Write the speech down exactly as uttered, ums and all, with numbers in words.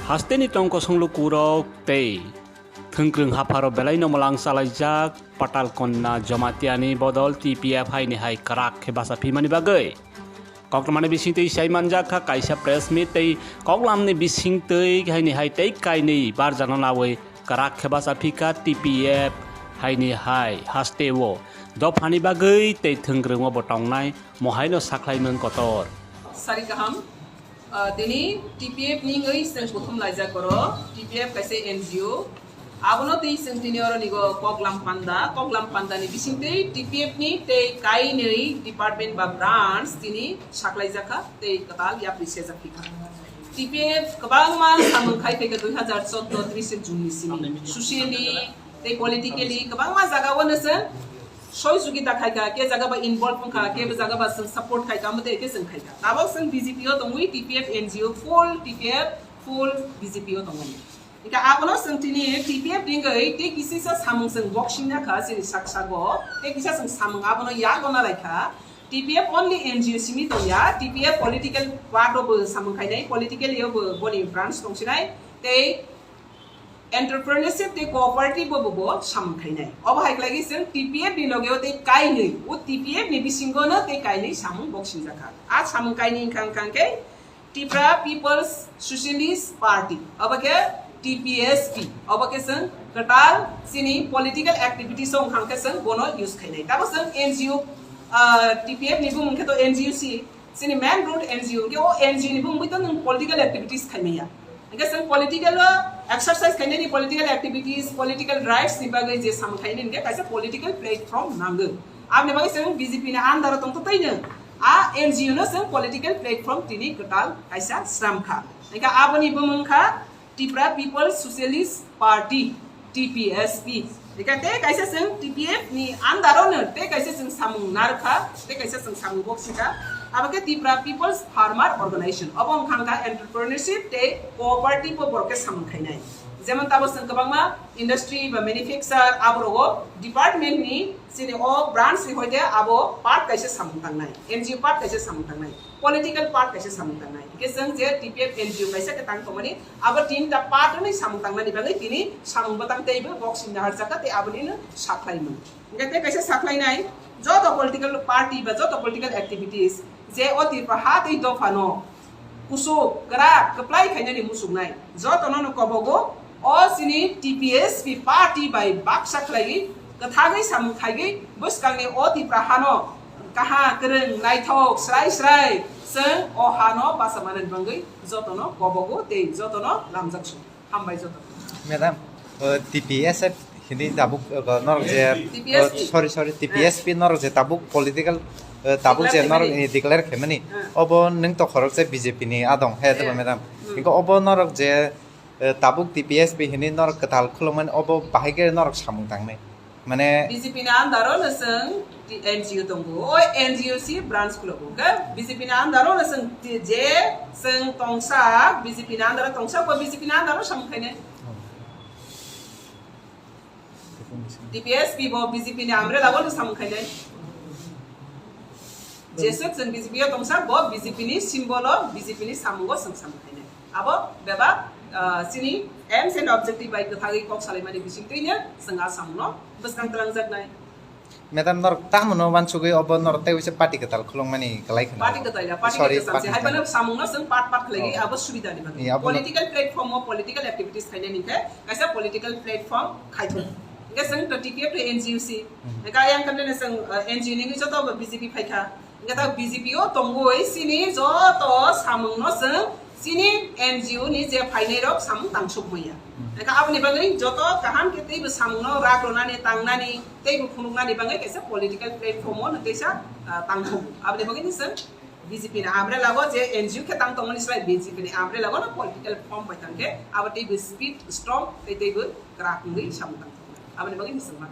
Hasteni tongkosong lukurok tei thwngkwrwng hapharo belaino mwlang chalaijak Patal Konna Jamatiani bodol T P F haini hai kwrak khe bacha phimani bagwi. Koktwmani bisingtwi sai manjak kha kaisa press meet tei koklamni bisingtwi haini hai tei kainwi barjano nawi kwrak khe bacha phikha T P F haini hai hasteo dophani bagwi tei thwngkwrwngo bo tongnai mohaino sakhlaimung kotor. Sari kaham. Ah, tini T P F ni wngwi chwng kuthum laijak oro. T P F kaisa N G O. Abono tei chwng tini oro nigo koklam panda, koklam panda ni bisingtwi T P F ni tei kainwi department ba branch tini saklaijak kha tei kwtal yapri sejak phi kha. T P F kwbangma samung khai phaikha dui hazar choudo tris June ni simi. Socially tei politically kwbangma jaga o no chwng sohojogita khai kha, ke jaga ba involve wng kha, ke jaga ba chwng support khai kha, omo tei ke chwng khai kha. Tabok chwng B J P o tongwi T P F N G O full T P F full B J P o tongmani. Hingke abono chwng tini T P F ringwi tei kisisa samung chwng boxing ya kha chini sak sago, tei kisa chwng samung abono yago na lai kha. T P F only N G O simi tongya, T P F political part o bo samung khainai, politically o bo boni branch tongsinai, tei entrepreneurship tei cooperative bo bo samung khainai. Obo hai khlai chwng T P F ni loge o tei kainwi, o T P F ni bisingo no tei kainwi samung boxing jakha. A samung kainwi wngkha wngkha khe Tipra People's Socialist Party, obo khe T P S P, obo khe chwng kwtal chini political activities o wngkha khe chwng bono use khainai. Tabo chwng N G O, ah, T P F ni bumung khe to N G O si, chini main root N G O, hingke o N G O ni bumung bai to nwng political activities khaimaya. Hingke chwng political o exercise khainani political activities, political rights ni bagwi je samung khainani hingke kaisa political platform nango. Aboni bagwi chwng B J P ni under o tongtwtwi no a N G O no chwng political platform tini kwtal kaisa sram kha. Hingke aboni bumung kha Tipra People Socialist Party, T P S P. Hingke tei kaisa chwng T P F ni under o no tei kaisa chwng samung narwkha, tei kaisa chwng samung boksika. Abo khe Tipra People's Farmer Organization. Obo wngkha wngkha entrepreneurship tei cooperative o borok khe samung khainai. Jemon tabo chwng kwbangma industry ba manufacture aborogo department ni chini o branch ni hoite abo part kaisa samung tangnai, N G O part kaisa samung tangnai, political part kaisa samung tangnai. Hingke chwng je T P F N G O kaisa khe tang tongmani, abo tinta part ni samung tangnani bagwi tini samung bwtang teibo boxing naharjaka tei aboni no sakhlaimung. Hingke tei kaisa sakhlainai joto political party ba joto political activities je o Tripura ha tei dophano kusuk, kwrak, kwplai khainani muchungnai. Jotono no kobogo o chini T P S P party bai baksa khlaiwi, kwthagwi samung khaigwi bwskangni o Tipra hano kaha, kwrwng, naithok, srai srai chwng o hano bacha manani bagwi jotono kobogo tei jotono lamjak su. Hambai joto. Madam, uh, T P S F hindi tabuk, uh, norok je, T P S P. Uh, sorry, sorry, T P S P norok je tabuk political, uh, tabuk je declare norok khaimani. Eh, declare khaimani. Eh. Obo nwng to khorok je B J P ni adong, he, eh, madam. Hmm. Hingke obo norok je, uh, tabuk T P S P hindi norok kwtal khulumani, obo bahai khe norok samung tangnai. Mane B J P ni under o no chwng N G O tongo, o N G O si branch khulokgo, khe B J P ni under o no chwng ti-, je chwng tongsa, B J P ni under o tongsa, bo B J P ni under o samung khainai. T P S P bo B J P ni umbrella o no samung khainai. Jeswk chwng B J P o tongsa, bo B J P ni symbol o, B J P ni samungo chwng samung khainai. Abo bebak, ah, chini aims and objective bai kwthagwi kok salaimani bisingtwino chwng a samungno bwskang twlangjaknai. Madam, norok tamo no wansugwi obo norok tei waisa party kwtal khulukmani kwlai khna. Party kwtal ya, party kwtal samse. Hai phano samungno chwng part part khlaiwi abo subida ni bagwi. Political platform o political activities khainani khe kaisa political platform khaithok. Hingke chwng to T P F to N G O si. Hingke ayang khe chwng, ah, N G O ni joto B J P phaikha. Hingke ta B J P o tongwi chini joto samungno chwng chini N G O ni je phainai rok samung tangsuk maya. Hingke aboni bagwi joto kaham khe teibo samungno rak rwnani tangnani teibo phunuknani bagwi kaisa political platform o no teisa, ah, tangthogo. Aboni bagwi no chwng B J P ni umbrella o je N G O khe tang tongmani slai B J P ni umbrella o no political form bai tangkhe abo teibo speed strong tei teibo kwrak wngwi samung tangthogo. Aboni bagwi no chwng ma.